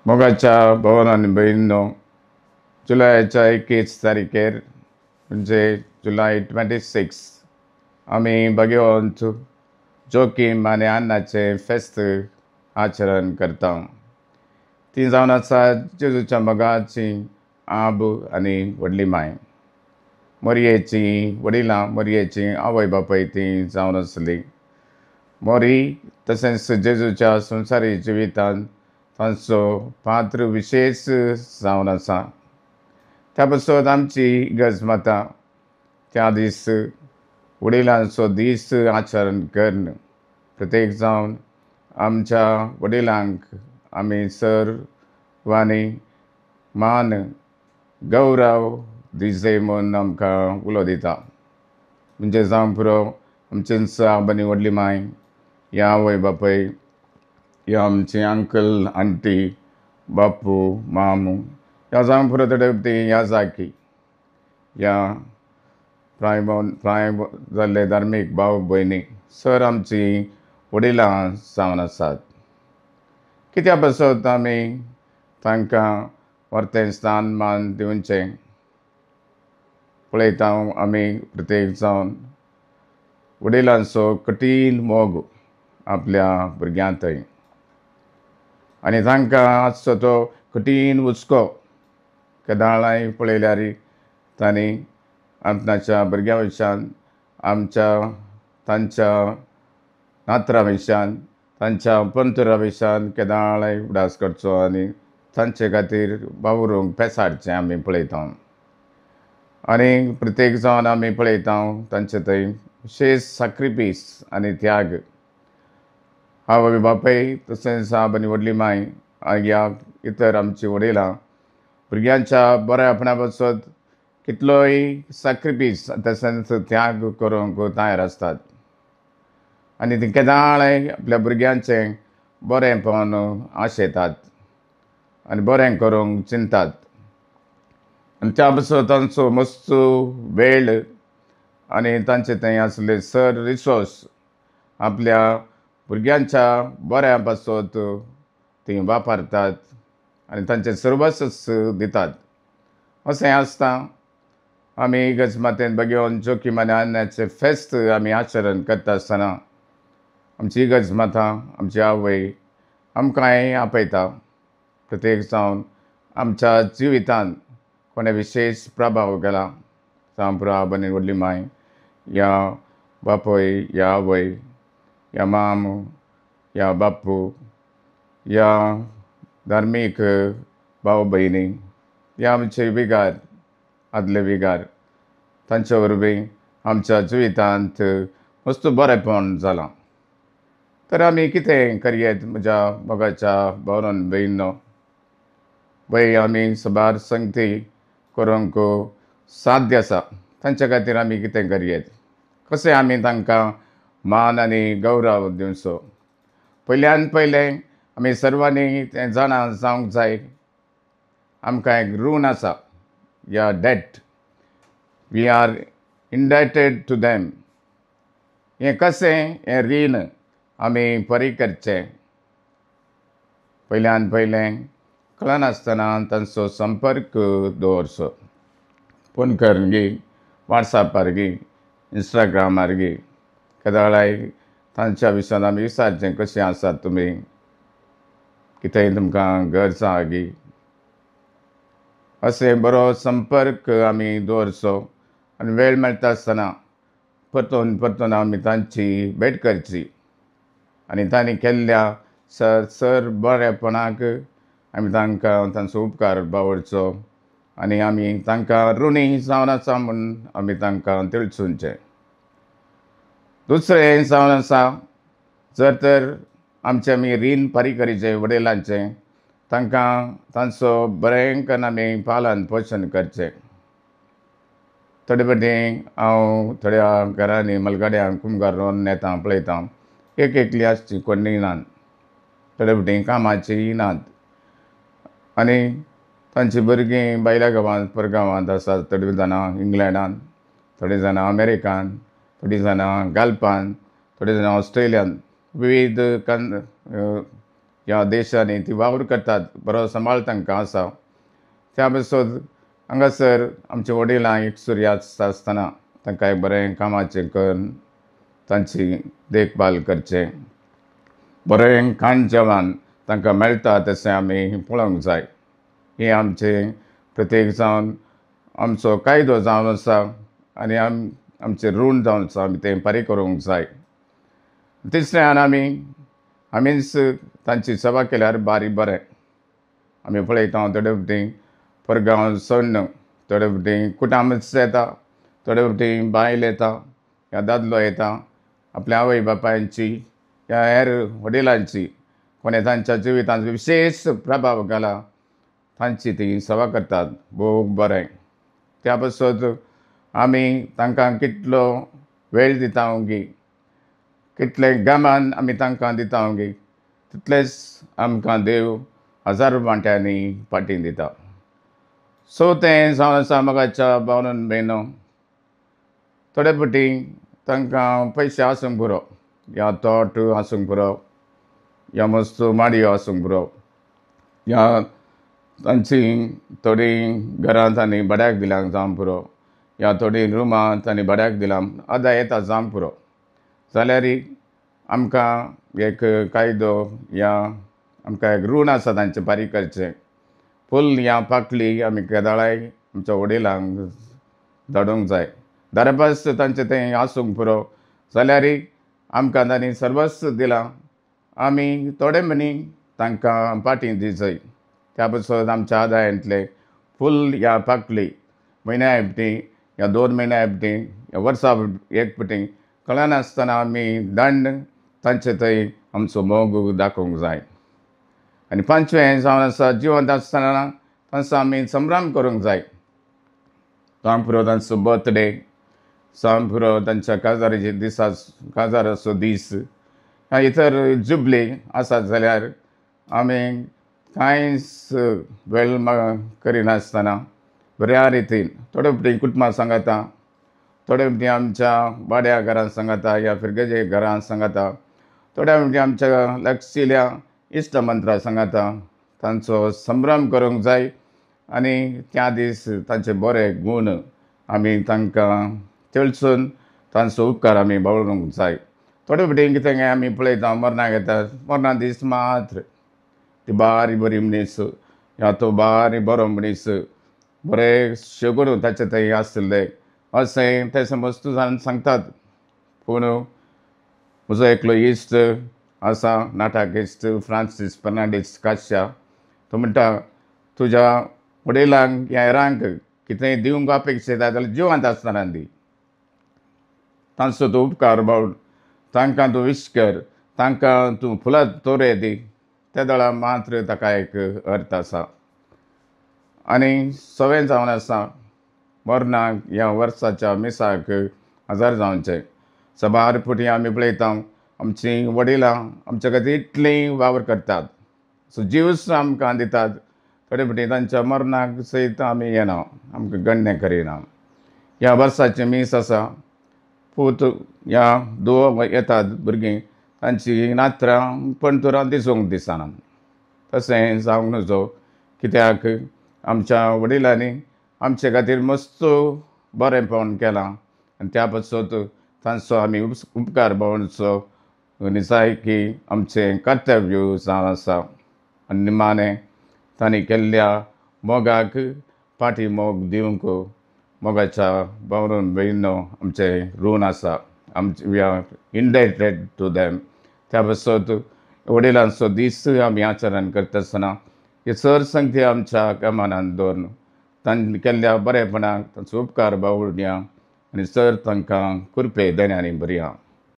मोगाच्या भवन आनी भयणींनो, जुलयाच्या 21 तारखेर म्हणजे जुलय 26 आमी भगवंत जोकीम आनी अन्नाचें फेस्त आचरण करता. ती जावन आसा जेजूच्या मोगाची आब आनी व्हडली माय, मोरयेची वडिलां, मोरयेची आवय बापूय ती जावन आसली. मोरी तशेंच जेजूच्या संवसारी जिवितांत तांचो पात्र विशेश जावन आसा. त्या पासत आमची इगर्ज माता त्या दीस वडिलांचो दीस आचरण करून प्रत्येक जावन आमच्या वडिलांक आमी सर्वांनी मान गौरव दिसय म्हूण आमकां उलो दिता. म्हणजे जावंक पुरो आमचेंच आब आनी व्हडली माय, ह्या आवय बापूय, ह्या आमचे अंकल आंटी, बापू मामू, ह्या जावंक पुरो थोडे ती ह्या जाकी ह्या प्राय प्राय जाल्ले धार्मीक भाव भयणी सर आमची वडिलां जावन आसात. कित्या पासत आमी तांकां वरतें स्थान मान दिवचें पळयता. आमी प्रत्येक जावन वडिलांचो कठीण मोग आपल्या भुरग्यां थंय आनी तांकां आसचो तो कठीण हुस्को केदाळाय पळयल्यार तांणी आपणाच्या भुरग्यां विशयान, आमच्या तांच्या नातरां विशयान, तांच्या पंतुरा विशयान केदाळाय उडास करचो आनी तांचे खातीर वावरूंक पेसाडचें आमी पळयता. आनी प्रत्येक जावन आमी पळयता तांचे थंय विशेश साक्रिफीस आनी त्याग. आवय बापूय तशेंच आब आनी व्हडली माय ह्या इतर आमची वडिलां भुरग्यांच्या बऱ्यापणा पासत कितलोय साक्रिफीस तशेंच त्याग करूंक तयार आसतात आनी ती केदाळाय आपल्या भुरग्यांचें बरेंपण आशेतात आनी बरें करूंक चिंतात. आनी त्या पासत तांचो मस्त वेळ आनी तांचे थंय आसले सर रिसोर्स आपल्या भुरग्यांच्या बऱ्या पासत ती वापरतात आनी तांचे सर्वस्व दितात. अशें आसता आमी इगर्ज मातेन भगवंत जोकीम आनी अन्नाचें फेस्त आमी आचरण करता आसतना आमची इगर्ज माता आमची आवय आमकांय आपयता. प्रत्येक जावन आमच्या जिवितांत कोणें विशेश प्रभाव केला, जावं पुरो आब आनी व्हडली माय, ह्या बापूय, ह्या आवय, ह्या माम, ह्या बाप्पू, ह्या धार्मीक भाव भयणी, ह्या आमचे विगार, आदले विगार, तांचे वरवीं आमच्या जिवितांत मस्त बरेंपण जालां. तर आमी कितें करयेत म्हज्या मोगाच्या भावान भयणीनो? वय आमी साबार संगती करूंक साध्य आसा, तांच्या खातीर आमी कितें करयेत? कशें आमी तांकां मान आनी गौरव दिवचो? पयल्यान पयलें आमी सर्वांनी तें जाणा जावंक जाय, आमकां एक ऋण आसा, या debt, we are indebted to them. हें कशें हें रीण आमी परी करचें? पयल्यान पयलें कळनासतना तांचो संपर्क दवरचो. फोन करून गी, वॉट्सॅपार गी, इंस्टाग्रामार गी, केदाळाय तांच्या विशयान आमी विचारचें, कशें आसात तुमी, कितेंय तुमकां गरज आहा गी, अशें बरो संपर्क आमी दवरचो. आनी वेळ मेळटा आसतना परतून परतून आमी तांची भेट करची आनी तांणी केल्ल्या सर सर बरेपणाक आमी तांकां तांचो उपकार बावडचो आनी आमी तांकां ऋणी जावन आसा म्हूण आमी तांकां तिळसुचें. दुसरें जावन आसा, जर तर आमचें आमी रीण फारीक करीचें वडिलांचें, तांकां तांचो बरें करून आमी पालन पोशण करचें. थोडे फावटी हांव थोड्या घरांनी मलगड्यां कुमगार रावन येता पळयता, एक एकली आसची कोणूय नात, थोडे फावटी कामाचीय नात आनी तांची भुरगीं भायल्या गांवांत परगांवांत आसात. थोडीं जाणां इंग्लंडान, थोडीं जाणां अमेरिकान, थोडीं जाणां गाल्पान, थोडीं जाणां ऑस्ट्रेलियान, विविध ह्या देशांनी ती वावर करतात, बरो सांबाळ तांकां आसा. त्या पासत हांगासर आमच्या वडिलां एक सुर्यास्त आसतना तांकां एक बरें कामाचें करून तांची देखभाल करचें, बरें खाण जेवण तांकां मेळटा तशें आमी पळोवंक जाय. हें आमचें प्रत्येक जावन आमचो कायदो जावन आसा आनी आमचें ऋण जावन आसा, आमी तें फारीक करूंक जाय. तिसऱ्यान आमीच तांची सेवा केल्यार बारी बरें. आमी पळयता थोडे फावटी परगांव सोडून थोडे फावटी कुटामच येता, थोडे फावटी बायल येता या दादलो येता, आपल्या आवय बापायची या हेर वडिलांची कोणें तांच्या जिवितांत विशेश प्रभाव घाला तांची ती सेवा करतात, भोव बरें. त्या पासत आमी तांकां कितलो वेळ दिता गी, कितलें गमान आमी तांकां दिता गी, तितलेंच आमकां देव हजार वांट्यांनी फाटीं दिता. सो तें जावन आसा मोगाच्या भावनान भयणो, थोडे फावटी तांकां पयशे आसूंक पुरो, या तोट आसूंक पुरो, या मस्त माडयो आसूंक पुरो, या तांची थोडीं घरां तांणी भाड्याक दिल्या जावंक पुरो, या थोडीं रुमां तांणी भाड्याक दिलां आदाय येता जावंक पुरो, जाल्यार आमकां एक कायदो या आमकां एक ऋण आसा तांचें फारीक करचें. फूल या पाकळी आमी केदळाय आमच्या वडिलांक धाडूंक जाय. दरपास तांचें तें आसूंक पुरो, जाल्यार आमकां तांणी सर्वस्व दिलां, आमी थोडे म्हणी तांकां पाटी दिजय. त्या पासत आमच्या आदायांतले फूल या पाकळी म्हयन्या एकटी या 2 म्हयन्या एकटी या वर्सा एक फावटी कळनासतना आमी दंड तांचे थंय आमचो मोग दाखोवंक जाय. आनी पांचवें जावन आसा जिवंत आसतना तांचो आमी संभ्रम करूंक जाय. जावंक पुरो तांचो बर्थडे, जावंक पुरो तांच्या काजाराचे दिसा काजाराचो दीस ह्या इतर जुबली आसात जाल्यार आमी कांयच वेळ करिनासतना बऱ्या रितीन थोडे फावटी कुटुंबां सांगाता, थोडे फावटी आमच्या वाड्या घरां सांगाता या फिरगजे घरां सांगाता, थोड्या फावटी आमच्या लागशिल्ल्या इश्ट मंत्रां सांगाता तांचो संभ्रम करूंक जाय. आनी त्या दीस तांचे बरे गूण आमी तांकां तेळसून तांचो उपकार आमी बावळूंक जाय. थोडे फावटी कितें आमी पळयता मरणाक येता, मरणा दीस मात्र ती बारी बरी मनीस या तो बारी बरो मनीस बरे शेगूण ताचे थंय आशिल्ले अशें ते समज जावन सांगतात. पूण म्हजो एकलो इश्ट आसा, नाटक इश्ट फ्रांसीस फर्नांडीस काश्या, तो म्हणटा तुज्या वडिलांक या हेरांक कितेंय दिवंक अपेक्षिता जाल्यार जिवंत आसतना दी, तांचो तूं उपकार बावड, तांकां तूं विश कर, तांकां तूं फुलां तोरे दी, त्या दळा मात्र ताका एक अर्थ आसा. आनी सवें जावन आसा मरणाक ह्या वर्साच्या मिसाक हजार जावचें. सबार फावटी आमी पळयता आमचीं वडिलां आमच्या खातीर इतलीं वावर करतात, सो जीवच आमकां दितात. थोडे फावटी तांच्या मरणाक सयत आमी येना, आमकां गण्य करिना. ह्या वर्साचें मीस आसा, पूत ह्या धुवो येतात भुरगीं तांची नात्रां पणतुरां दिसूंक दिसना. तशें जावंक नजो, कित्याक आमच्या वडिलांनी आमचे खातीर मस्त बरेंपण केलां आनी त्या पासत तांचो आमी उपकार बावडचो आनी की आमचें कर्तव्य जावन आसा. आनी निमाणें तांणी केल्ल्या मोगाक फाटी मोग दिवंक मोगाच्या बावरून भयणो आमचें ऋण आसा, आमचे we are indebted to them. त्या पासत वडिलांचो दीस आमी आचरण करता आसतना हे चड संगती आमच्या गमनान दवरून तांणी केल्ल्या बरेपणाक तांचो उपकार बावडया आनी चड तांकां कृपे दन्यांनी भरया.